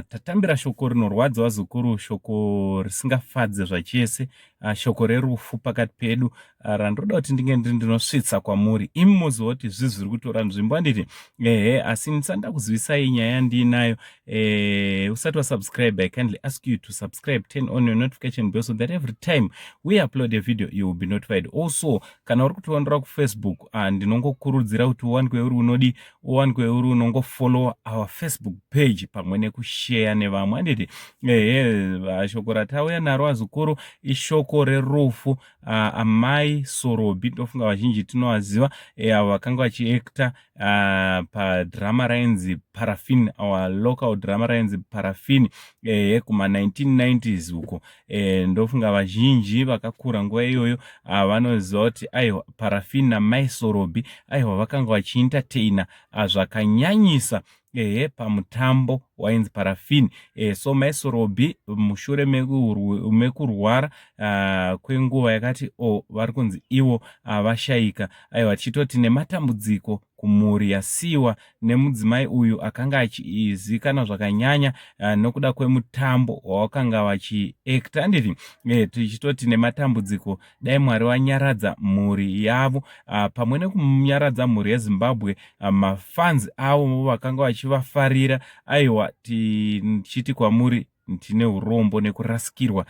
Tatambira shoko rinorwadza vazukuru, shoko risingafadze zvachese, shoko rerufu pakati pedu randoda kuti ndinge ndiri ndinosvitsa kwamuri imi moziva kuti zvi zviri kutora nzvimbo, handiti? Ehe, asi ndisanda kuzivisai nyaya yandiinayo. Usati wasubscribe, I kindly ask you to subscribe, turn on your notification bell so that every time we upload a video you will be notified. Also, kana uri kutiwanira kuFacebook, ndinongokurudzira kuti uwanikwe uri unodi uwanikwe uri unongofollow our Facebook page pamwe nekushare nevamwe, handiti? Ehe, shoko ratauya naro azukuru ishoko rerufu. Amai Sorobi, ndofunga vazhinji tinovaziva, avo vakanga vachiacta padrama rainzi Parafin, our local drama rainzi Parafin, kuma1990s uko. Ndofunga vazhinji vakakura nguva iyoyo vanoziva kuti aiwa, Parafin namai Sorobi, aiwa, vakanga vachientertaina zvakanyanyisa, ehe, pamutambo wainzi Parafin. So mai Sorobi, mushure mekurwara kwenguva yakati o, vari kunzi ivo vashayika. Aiwa, tichitoti nematambudziko kumhuri yasiyiwa nemudzimai uyu akanga achizikanwa zvakanyanya nokuda kwemutambo wawakanga vachiacta, handiti? Tichitoti nematambudziko, dai Mwari wanyaradza mhuri yavo, pamwe nekunyaradza mhuri yeZimbabwe, mafans avo vakanga vachivafarira. Aiwa, tichiti kwamuri tine urombo nekurasikirwa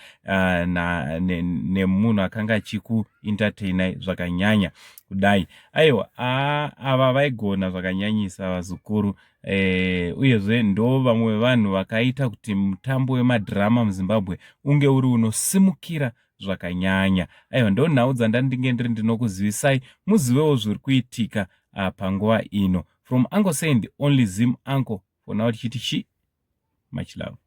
nemunhu akanga achikuentertainai zvakanyanya kudai. Aiwa, ava vaigona zvakanyanyisa vazukuru, uyezve ndo vamwe vevanhu vakaita kuti mutambo wemadhirama muZimbabwe unge uri unosimukira zvakanyanya. Aiwa, ndo nhau dzandandinge ndiri ndinokuzivisai, muzivewo zviri kuitika panguva ino. From Uncle Saint, the only Zim uncle for now, tichiti chi much love.